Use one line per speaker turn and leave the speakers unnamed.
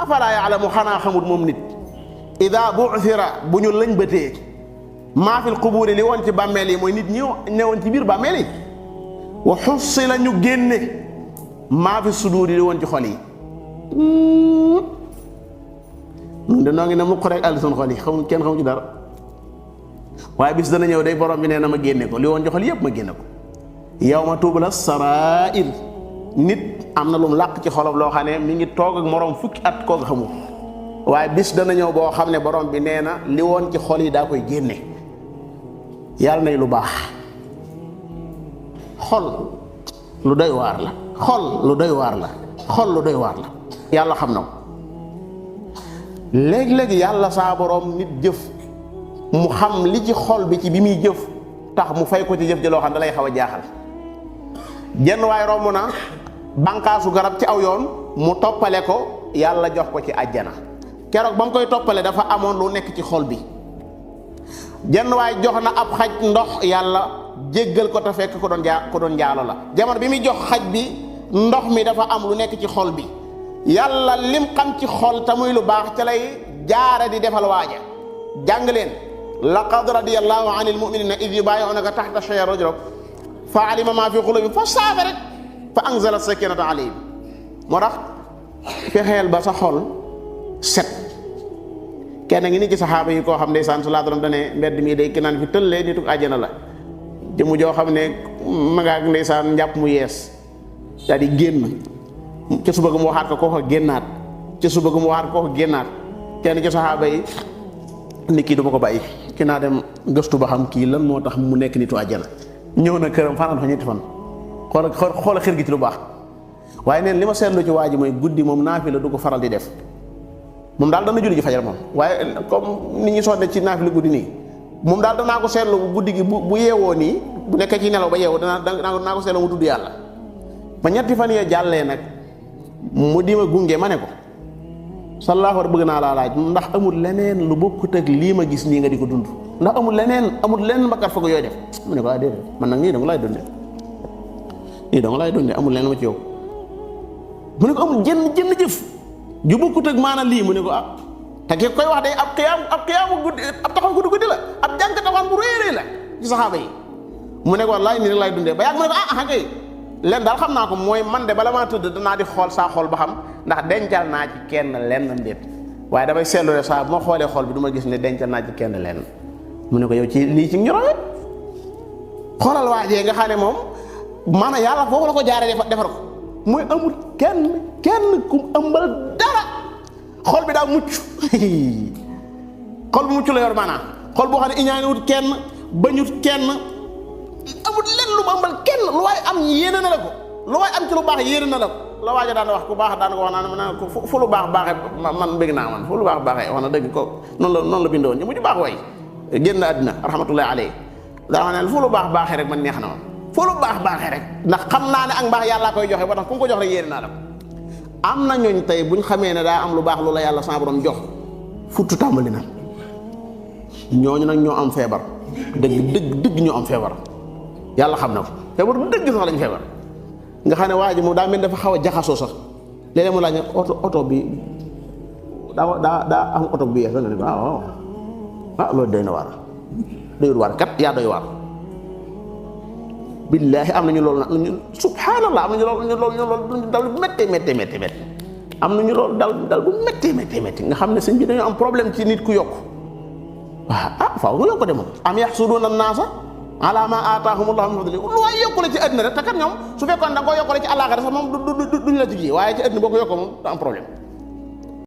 afalaa yaalamu xanaa xamut moom nit ida bu'thira bu ñu lëñbatee maa fil qubuuri li woon ci bàmmeel yi mooy nit ñi newoon ci biir bàmmeel yi wa xussila ñu génne maa fi suduuri li woon ci xol yi ñun de noo ngi ne mukk rek àll suñ xol yi xamul kenn xamu ci dara waaye bis dana ñëw day borom bi nee na ma génne ko li woon ci xol yëpp ma génne ko yawma tubla sarair nit am na lu mu làq ci xolam loo xam ne mi ngi toog ak moroom fukki at kooku xamul waaye bis dana ñëw boo xam ne borom bi nee na li woon ci xol yi daa koy génne yàlla nay lu baax xol lu doy waar la xol lu doy waar la xol lu doy waar la yàlla xam na ko léegi-léegi yàlla saa borom nit jëf mu xam li ci xol bi ci bi muy jëf tax mu fay ko ci jëf ji loo xam da lay xaw a jaaxal jenn waay romb na bànqaasu garab ci aw yoon mu toppale ko yàlla jox ko ci àjjana keroog ba mu koy toppale dafa amoon lu nekk ci xol bi jenn waay jox na ab xaj ndox yàlla jéggal ko te fekk ko doon njaalo la jamono bi muy jox xaj bi ndox mi dafa am lu nekk ci xol bi yàlla lim xam ci xol te muy lu baax ca lay jaare di defal waaja jàng leen laqad radiyallahu anil mu'minina id yubayi'unaka tahta shajara fa alima ma fi qulubihim fa saaba rek fa anzala sakinata alayhim moo tax fexeel ba sa xol set kenn ngi ni ci saxaaba yi koo xam ne saan sallallahu alayhi wasallam dane mbedd mii day ki naan fi tëllee nituk àjjana la te mu joo xam ne ma nga ak ndeysaan njàpp mu yees daal di génn ci suba gu mu waxaat ko koo génnaat ci suba gu mu waxaat ko koo génnaat kenn ci saxaaba yi ni kii duma ko bàyyi ki naa dem gëstu ba xam kii lan moo tax mu nekk nitu àjjana ñëw na këram fanaan fa ñetti fan xoola xër gi ci lu baax waaye neen li ma seetlu ci waa ji mooy guddi moom naafila du ko faral di def moom daal dana julli ji fajar moom waaye comme nit ñi sonne ci naafila guddi nii moom daal danaa ko seetlu guddi gi bu yeewoo nii bu nekkee ci nelaw ba yeewoo danaa ko seetlu mu tudd yàlla ba ñetti fan yee jàllee nag mu di ma gunge ma ne ko sallallahu bëgg naa laa laaj ndax amul leneen lu bokkut ak lii ma gis nii nga di ko dund ndax amul leneen mbakkat foog yooyu def mu ne ko déedéet man nag nii danga laay dunde amul leneen ma ci yow mu ne ko amul jënn jëf ju bokkut ak maanaam lii mu ne ko te ki koy wax day ab xiyaamu guddi ab taxaw guddi la ab jànk taxawaan bu réerée la ci saxaaba yi mu ne ko wallaay nii rek laay dundee ba yàgg mu ne ko kay leen daal xam naa ko mooy man de bala maa tëdd danaa di xool saa xool ba xam ndax dencal naa ci kenn lenn ndéet waaye damay seetlu ne saa bu ma xoolee xool bi du ma gis ne dencal naa ci kenn lenn mu ne ko yow ci lii ci ñorowe xoolal waajee nga xam ne moom maanaam yàlla foofu la ko jaaree defar ko mooy amul kenn ku ëmbal dara xol bi daa mucc xol bu mucc la yor maanaam xol boo xam ne iñaaniwut kenn bañut kenn amul lenn lu mu ëmbal kenn lu waaye am yéene na la ko lu waaye am ci lu baax yéene na la ko la waaja daan wax ku baax daan ko wax naan ko fu lu baax baaxee man bëgg naa man fu lu baax baaxee wax na dëgg ko noonu la bindoon ñu mujj baax way génn àddina rahmatullahi alayhi daa wax ne fu lu baax baaxee rek man neex na man fu lu baax baaxee rek ndax xam naa ne ak mbaax yàllaa koy joxe ba tax ku mu ko jox rek yéene naa la ko am na ñooñ tey buñ xamee ne daa am lu baax lu la yàlla sa borom jox futtu tàmbali na ñooñu nag ñoo am feebar dëgg ñoo am feebar yàlla xam na ko feebar dëgg sax lañ feebar nga xam ne waa ji moom daa mel dafa xaw a jaxasoo sax léeg-léeg mu laaj ne oto bi daa am oto bi yees nga ne waaw loolu doy waar kat yaa doy waar billaahi am nañu loolu nag subhaanallah am nañu loolu dal bu méttee am nañu loolu dal bu méttee nga xam ne sëñ bi dañoo am problème ci nit ku yokk waaw faaw nga yokk de moom am yaxsuduuna naasa ala ma aataahumullahu min fadli lu waaye yokkule ci àddina rek te kat ñoom su fekkoon da nga koo yokkule ci àllaaxira sax moom duñ la ci waaye ci àddina boo ko yokkoo moom da am problème